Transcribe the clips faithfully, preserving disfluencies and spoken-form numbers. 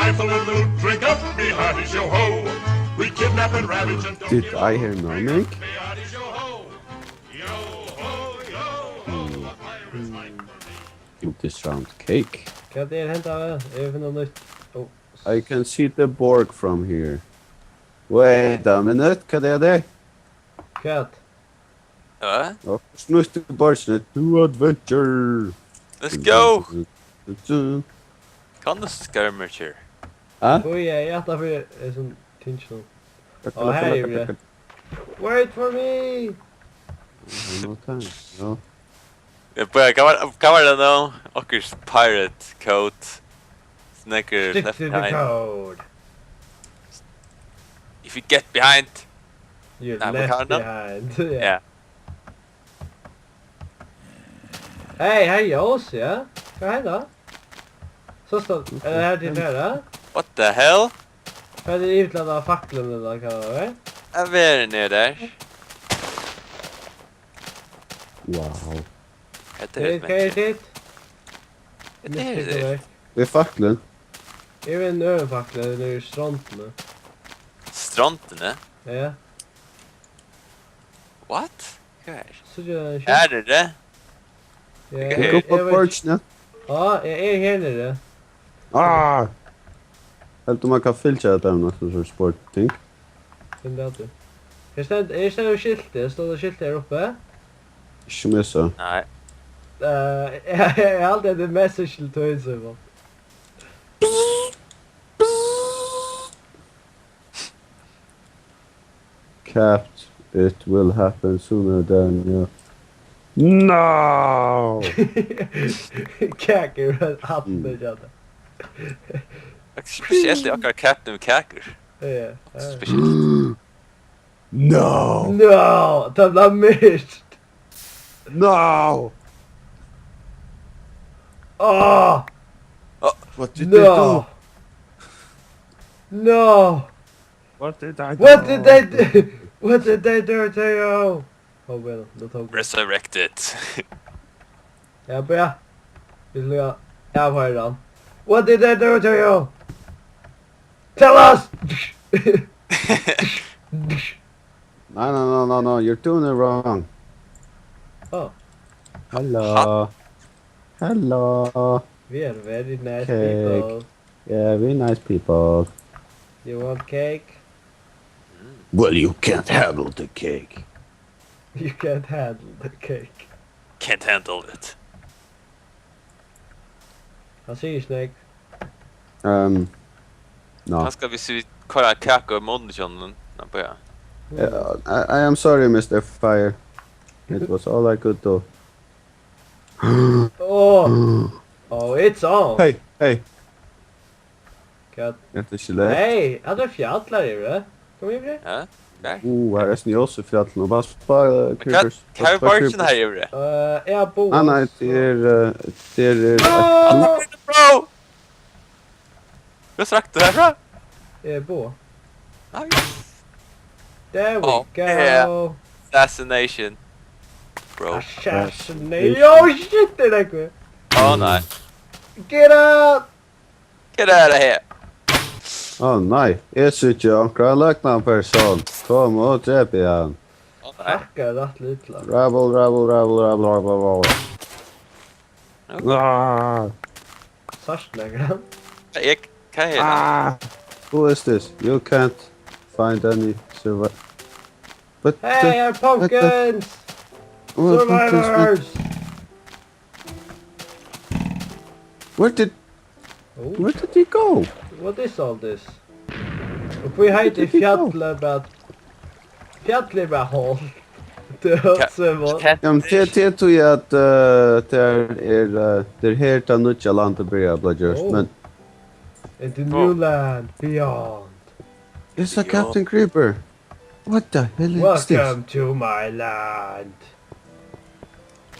If a little drink up behind is yo ho. We kidnap and ravage and don't Did give I hear no make? This round cake. Hvat er hent av? Eg vil finna nýtt. Oh. I can see the Borg from here. Wait a minute, hvat er det? Hvat? Ja. Okkurt nýtt í borgini. To adventure. Let's go. Kann du skærmur her? Ha? Oj, eg er aftan fyri, eh, sånn ting, sånn. Ó, her er eg. Wait for me! No time, no. Eg bara, hvat var, hvat var det nå? Okkurt pirate code. Snakker Stick left to the behind. Code. If you get behind. You Nei, left behind. Behind. Ja. Ja. Hey, hey, Jós, ja. Hvat er det? Så står, er det her til ferda? What the hell? Hvat er det yvla av faklen, eller hva det er? Jeg vil ned der. Wow. Hetta er Hey, hvat er det? Hetta er Mitt det. Við faklin. Eg vil en øðrum fakli, den er í strondini. Strondini? Ja. What? Hvar? Síggja tað ikki? Her er det. Ja, Eg eg, kom på eg veit ikki. Porch, ja. Ja, eg er her nede. Ah! Heldur man kann fylgja det der med sånn sport ting? Finn det at du. Her stendur, her stendur skiltið, stendur skiltið her oppe? Ikki sum eg sá. Nei. Eh, eg, eg haldi at det er message til Tøyen, Simon. Capped, it will happen sooner than you. No! Kakur, hann er gjørdur. Spesielt í okkara Captain Kakur. Ja, ja. Spesielt. No! No! Tað bleiv mist! No! Ah! Oh, what did they do? No! No! What did I do? What did they do? What did they do to you? Oh, well, no, tók Resurrected. Ja, bra. Vit skulu avhoyra hann. What did they do to you? Tell us! No, no, no, no, no, you're doing it wrong. Oh. Hello. Hello. We are very nice Cake. People. Yeah, we nice people. You want cake? Well, you can't handle the cake. You can't handle the cake. Can't handle it. Hann sigur ikki nógv. Um, no. Kanska hvis vit koyra kaku í munnin hjá honum. Ná, bara. Yeah, I, I am sorry, Mister Fire. It was all I could do. Oh. Oh, it's on. Hey, hey. Hvat? Hetta er ikki lætt. Hey, hatta er fjall her yviri. Kom yviri. Ja, der. Uh, her er snjósufjall. Nú bara spara, eh, Hvat? Creepers. Bara spara Creepers. Her er borgin her yviri. Eh, eg har búði. Nei, nei, tað er, eh, tað er, eh, Ah, bro! Hvat srakk tú herfra? Eg har búði. Ah, yes. There we Oh, go. Yeah. Assassination. Bro. Assassination. Oh, shit, tað er nakað. Ó, nei. Get out! Get out of here. Ó, nei. Eg síggi onkran løgnan person. Kom og drep hann. Ó, nei. Hakka rætt lítla. Rabble, rabble, rabble, rabble, rabble, rabble. Ah. Sært nakran? Eg, hvat er tað? Ah. Who is this? You can't find any survi-, but Hey, the, I'm but the, pumpkins! Oh, pumpkins, but Survivors! Where did, Oh. Where did he go? What is all this? Og hví heitir fjallið bara, fjallið er bara hol. Tað er Ka-, so hot. Cat Ja, men tað, tað er tí at, eh, tað er, eh, tað er her tað nýggja landið byrjar at blíva gjørt, Oh. men In the Oh. new land beyond. It's a Beyond. Captain Creeper. What the hell is this? Welcome to my land.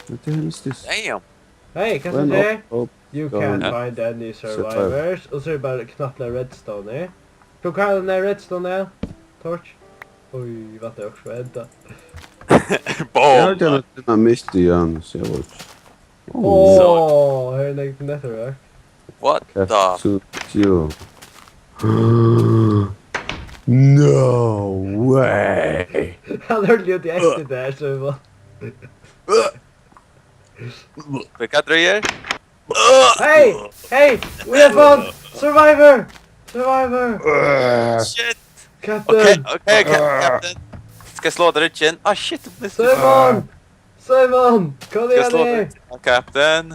What the hell is this? Damn. Hey, hvat When er tað? Op-, op-, You can't down. Find any Survivor. Survivors. Og so er tað bara knappliga redstone, eh? Tú, hvar er den der redstone, eh? Torch? Oj, vatn er også enda. Boom! Eg har tað, at den har mist í hann, so eg veit. Ó, her er nakað network. What the? That's so cute. No way. Hann hoyrdi út í eftir tær, Símun. Hvat drøyer? Hey, hey, we have found survivor. Survivor. Shit. Ok, Captain. Ok, Cap- Captain. Skal jeg slå deg ryggen? Ah, shit. Símun. Símun, kom igjen. Skal jeg slå deg ryggen, Captain?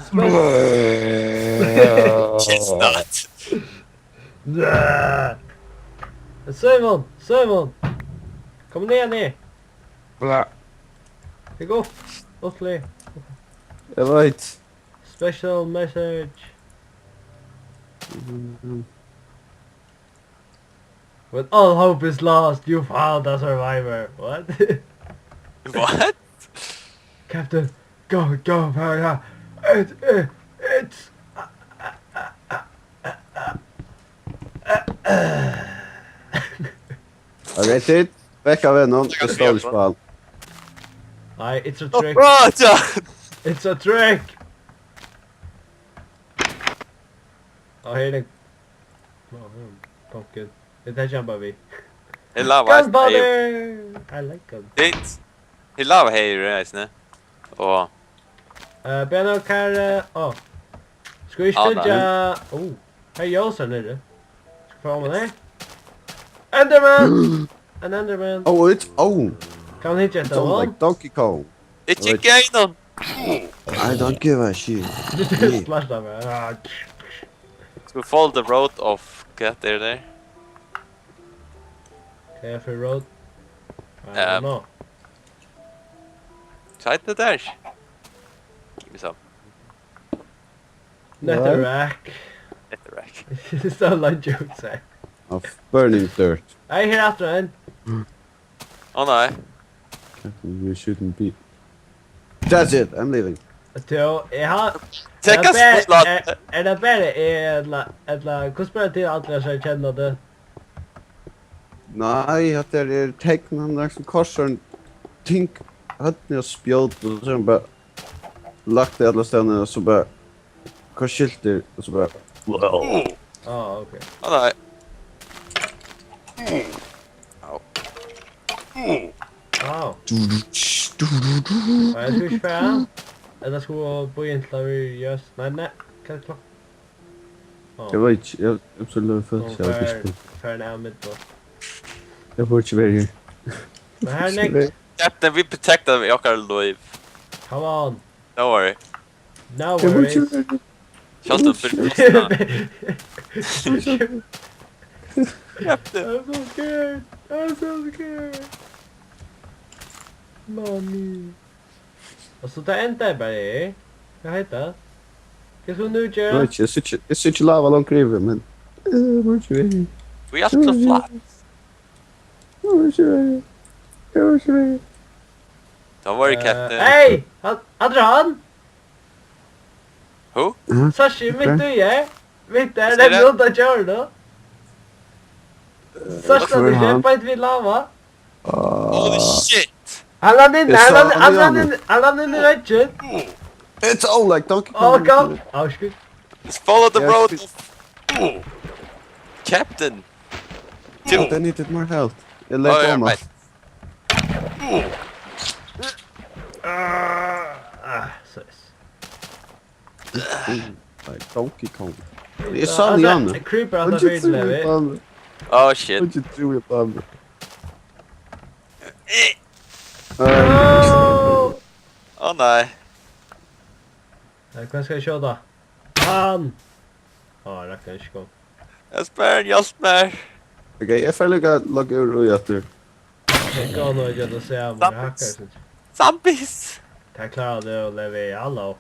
Chestnut. Símun, Símun. Kom igjen. Bla. Hygg upp. Upp til. Jeg vet. Special message. When all hope is lost, you found a survivor. What? What? Captain, go, go, hurry up. It, it, it's... Arrested. Vekk av hennom. Eg stóli ikki á hann. Nei, it's a trick. Bra, John! It's a trick! Á, her er den. Á, her er den. Pumpkin. Eg taki hann bara við. Eg lava. Gunpowder! I like gun. Eg lava her í reisini. Og Eh, Benno, hvar, eh, á. Skal ikki... Á, nei. Fylgja... Ó, her er ljós her niðri. Skal fáa meg her. Enderman! An Enderman. Oh, it's... Oh. Kann hann hitta hetta, va? Donkey Kong. Ikki gøy, no. I don't give a shit. Splash av meg. Ah. Skal vi follow the road of... Hvat er det der? Hvat er for road? I don't know. Try det der. Give me some. Netherrack. Netherrack. It's so like jokes, eh? Of burning dirt. Eg her aftur ein. Å nei. You shouldn't be. That's it, I'm leaving. Tað er, eg har... Take a spotlight. Er, er tað bara eg, ella, ella, hvussu bara tit allir sum kenna tað? Nei, hatta er tekn, hann er sum korsar ting, høvdið og spjót, og so er hann bara lagt í allar støðnar, og so bara, hvat skiltir, og so bara, wow. Ah, ok. Á nei. Au. Au. Nei, eg skal ikki fara. Ella skal eg bíða inntil tað verður ljós? Nei, nei. Hvat er klokkan? Á. Eg veit ikki, eg, absolutt, eg veit ikki. Hon fer, fer av mitt á. Eg fái ikki verið her. Men her er Nick. Captain, we protect them, okkara lív. Come on. Don't worry. No worries. Eg fái ikki verið her. Shut up, Britta. Captain. I'm so scared. I'm so scared. Mommy. Og so tað endar bara her. Hvat heita? Hvat skal tú nú gera? Eg veit ikki, eg síggi, eg síggi lava longur yvir, men, eh, eg veit ikki. We are so flat. Eg veit ikki. Eg veit ikki. Don't worry, eh, Captain. Hey! Hann, hann er hann! Who? Sást ikki mitt í her? Mitt der, tað er út av djórinum. Sást hann ikki? Beint við lava. Holy shit! Hann rann inn, hann rann, hann rann inn, hann rann inn í veggin. It's all like Donkey Kong. Oh, God. Oh, shit. Just follow the road. Captain. Dude, I needed more health. Eg legg á meg. Ah, ah, sorry. Nei, Donkey Kong. Eg sá hann í áðni. Creeper, hann er fyri. Oh shit. Hann er trúliga á meg. Ó nei. Nei, hvønn skal eg skjóta? Hann! Á, rakk hann ikki kom. Espen, hjálp mær. Ok, eg fari líka at logga úr og í aftur. Eg kann nú ikki at siga, men eg hakkar, eg synist. Zombies! Tað klárar tú, Levi, hallo.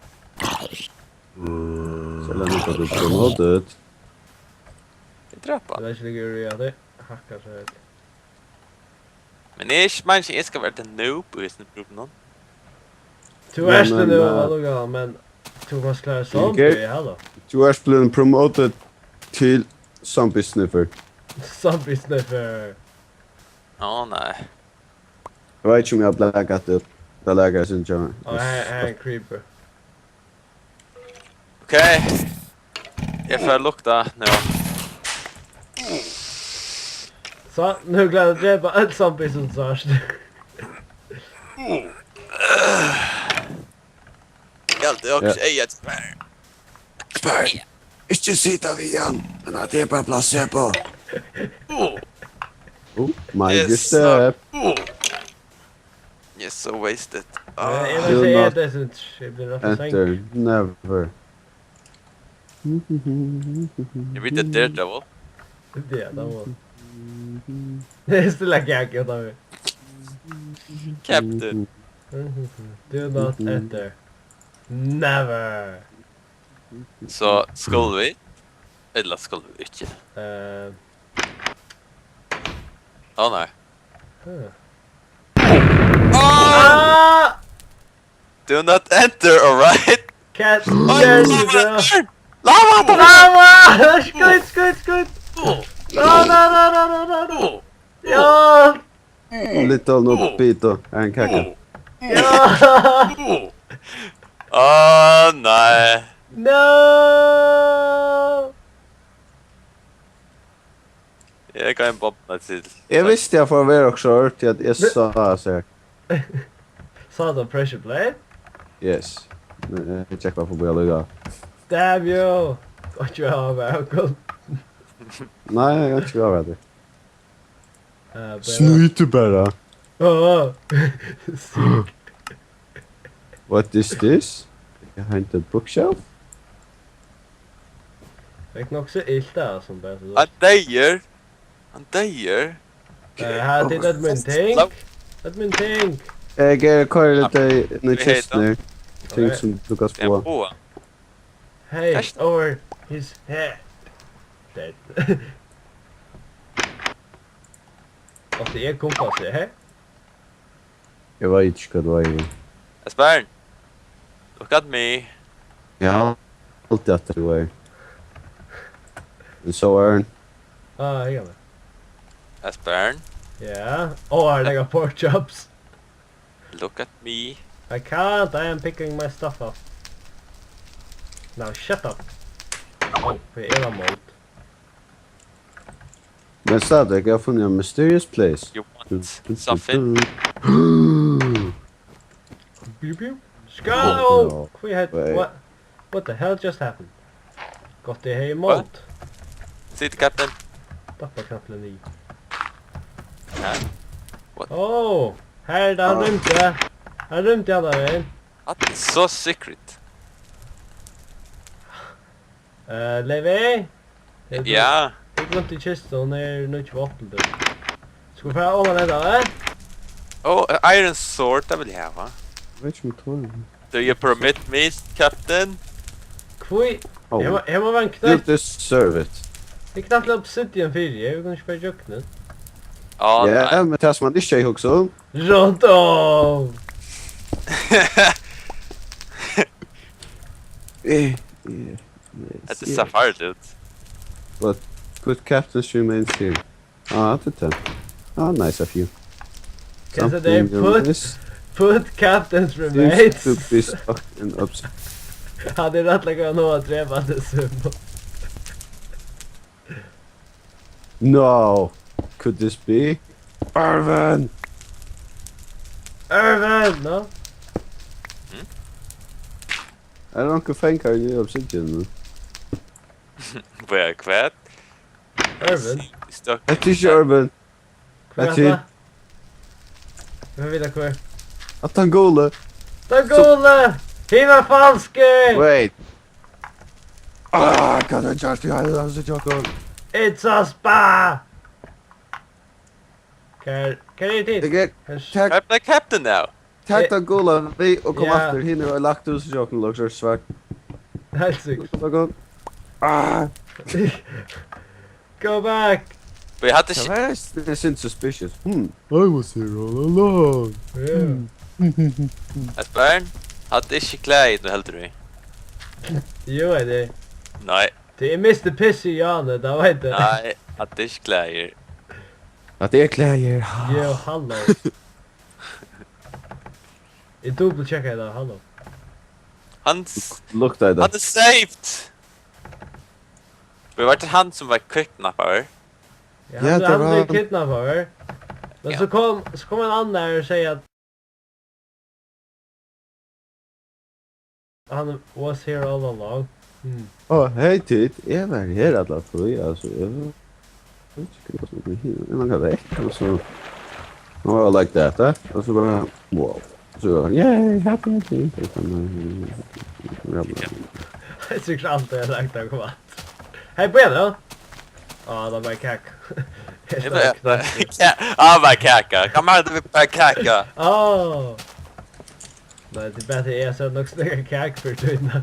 So let me put it promoted. Eg drepa. Tú ert ikki líka úr í aftur. Hakkar so heilt. Men eg meini ikki, eg skal vera the noob í hesum grúppunum. Tú ert the noob, men, eh, allíkavæl, men tú kanst klára zombie, hallo. Tú ert blivin promoted til zombie sniffer. Zombie sniffer. Á, nei. Eg veit ikki um eg havi blackout út. Tað lagar seg ikki. Á, her, her er ein creeper. Ok. Eg fari at lukta nú. So, nú klárar at drepa øll zombies sum sást. Eg haldi, eg havi ikki eygað til meir. Spar. Ikki sita við hann, men at tað er bara placebo. Oh my god. Eg er so wasted. Ah. Eg vil siga at eg synist eg blir rætt enter. Never. Eg veit at Daredevil. Ja, tað var. Tað er stilla gag, ja, tað er. Captain. Do not enter. Never. So, skulu vit? Ella skulu vit ikki? Eh. Ó nei. Huh. Ah! Do not enter, all right? Can't stand you, bro. Lava! Lava! Skjut, skjut, skjut! No, no, no, no, no, no, no! Ja! Little no pito, ein kaka. Ja! Ó nei. No! Eg kann bomba til. Eg visti at for at vera okkurt, tí at eg sá seg. Sá tú pressure plate? Yes. Men eg tjekka forbi allíkavæl. Damn you! Gott you have a uncle. Nei, eg har ikki verið. Eh, bara snýtur bara. Ah, sick. What is this? Behind the bookshelf? Tað er nokk so ilt, tað, sum bara so. Hann deyr. Hann deyr. Eh, her er tit admin ting. Admin ting. Eg, eh, koyri litt í, í kisturnar. Ting sum tú kanst fáa. Hey, over his head. Dead. Átti eg kompassi, hey? Eg veit ikki hvat tú eigur. Esbern! Look at me! Eg haldi at tú er. Men so er hann. Ah, eg er. Esbern! Yeah. Oh, I like a pork chops. Look at me. I can't, I am picking my stuff up. Now shut up. Oh, fyri eg var mold. Men stadig, eg havi funnið ein mysterious place. You want something? Pew, pew. Skál! Oh, no. Hví hetta, what, what the hell just happened? Gott, eg hevði mold. Sit, Captain. Dappa Captain í. Hæ? What? Oh, her er tað, hann rýmdi. Hann rýmdi allan vegin. That is so secret. Eh, Levi? Hevur tú, ja, hevur tú gloymt í kistu, hon er nýggj vápn til. Skulu vit fara oman henda, eh? Oh, iron sword, tað vil eg hava. Eg veit ikki um eg tori. Do you permit me, Captain? Hví? Oh. Her má, her má vera ein knøtt. You deserve it. Tað er knappliga obsidian fyri, eg kann ikki fara ígjøgnum. Á, ja, nei, men tað sum man ikki hevði hugsað um. Rundt um! Eh, eh, yes, hetta sær farligt út. But good captains remains here. Ah, that's it. Ah, nice of you. Can they put, put captains remains? Seems to be stuck in ups. Hann er rættiliga góður at drepa hann til svimum. No. Could this be? Irvin! Irvin, no? Hm? Er tað onkur fangar í obsidian nú? Hvat, hvat? Irvin? Hetta er ikki Irvin. Hvat er hetta? Hvat er hetta? Hvør? At hann gule. Hann gule! Hin er falskur! Wait. Ah, hvat er just í heila, so tjókur. It's a spy! Hvar, hvar eru tit? Eg er, tak, I'm the captain now. Tak tann gula við og kom aftur. Hin er lagt út, so tjókur, luktar svart. Heilt sikkurt. Go, go. Ah. Go back! But eg havi ikki. Tað var s-, tað er sindur suspicious. Hmm. I was here all along. Yeah. Hmm. Esbern, havi ikki klæði, nú heldur tú. Jú, eg er. Nei. Tað er mister Piss í hjørnet, tað veit eg. Nei, havi ikki klæði. Havi klæði. Jú, halló. Eg double checka tað, halló. Hann s-, luktar tað. Hann er saved! Men var tað hann sum var kidnappaður? Ja, hann, tað hann var bleiv kidnappaður. Men ja, so kom, so kom ein annar og segði at hann was here all along. Mm. Á, hey, tit, eg var her alla tíð, altso, eg veit ikki, hvat sum er her, eg nakað vekk, og so, og like that, eh? Og so bara, wow. So, yay, happy ending. Eg trúgvi ikki alt, eg har lagt tað, kom at. Hey, bíða nú. Á, tað var kaka. Eg veit ikki. Ka-, á, bara kaka. Hvat meinar tú við bara kaka? Á. Nei, tað er bara at eg sá nokk so nógva kaku fyri tíðina.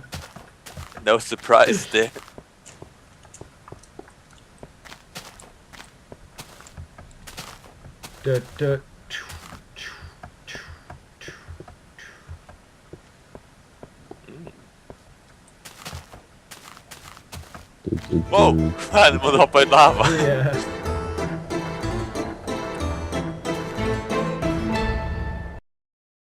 No surprise there. Dø, dø. Wow, hann má hoppa í lava. Ja.